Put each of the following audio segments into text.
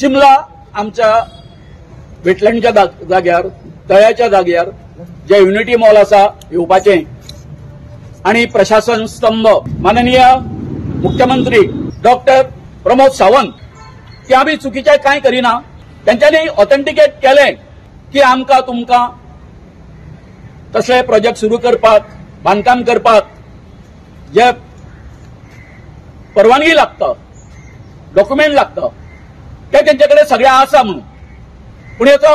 चिमला आमच्या वेटलँडच्या जाग्यार, तळ्याच्या जाग्यार जे युनिटी मॉल आसा येवपाचें आनी प्रशासन स्तंभ माननीय मुख्यमंत्री डॉक्टर प्रमोद सावंत की आमी चुकीचें कांय करिना. तेंच्यांनी ऑथेंटिकेट केलें की आमकां तुमकां तसले प्रोजेक्ट सुरू करपाक, बांदकाम करपाक जे परवानगी लागता, डॉक्युमेंट लागता, ते तेंचे कडेन सगळें आसा म्हणून. पूण हेचो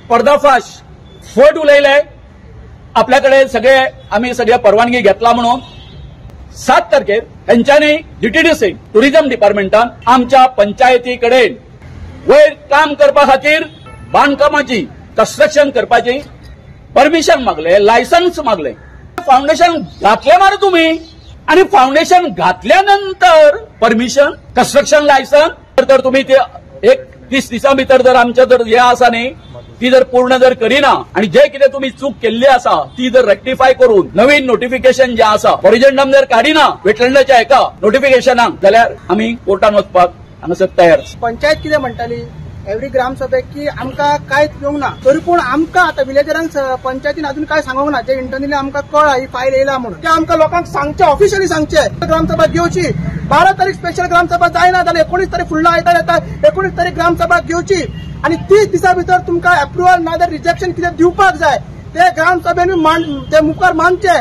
पर्दाफाश फट उलयले. आपल्या कडेन सगळे आमी सगळे परवानगी घेतला म्हणून 7 तारखेर तेंच्यांनी डीटीडीसी टुरिझम डिपार्टमेंटान आमच्या पंचायती कडेन वयर काम करपा खातीर बांदकामाची कन्स्ट्रक्शन करपाची परमिशन मागले, लायसन्स मागले. फाउंडेशन घातले मारे तुम्ही आणि फाउंडेशन घातल्या नंतर परमिशन, कन्स्ट्रक्शन लायसन्स तर तुम्ही ते एक 30 दिसां भितर जर आमच्या जर हे आसा न्ही ती जर पूर्ण जर करिना आणि जे कितें तुम्ही चूक केल्ली आसा ती जर रेक्टिफाय करून नवीन नोटिफिकेशन जे आसा ओरिजिनम जर काडिना वेटलँडाच्या एका नोटिफिकेशनाक जाल्यार आमी कोर्टान वचपाक हांगासर तयार. पंचायत कितें म्हणटाली एवरी ग्रामसभेक की आमकां कांयच येवंक ना, तरी पूण आमकां आतां विलेजरांक पंचायतीन अजून कांय सांगूंक ना. जे इंटरनली आमकां कळ्ळा ही फायल येयला म्हणून ते आमकां लोकांक सांगचें, ऑफिशियली सांगचें. ग्रामसभा घेवची, 12 तारीख स्पेशल ग्रामसभा जायना जाल्यार 19 तारीख फुडलो आयतार येता, 19 तारीख ग्रामसभा घेवची आनी 30 दिसां भितर तुमकां एप्रुवल ना जाल्यार रिजेक्शन कितें दिवपाक जाय ते ग्रामसभेन ते मुखार मांडचे.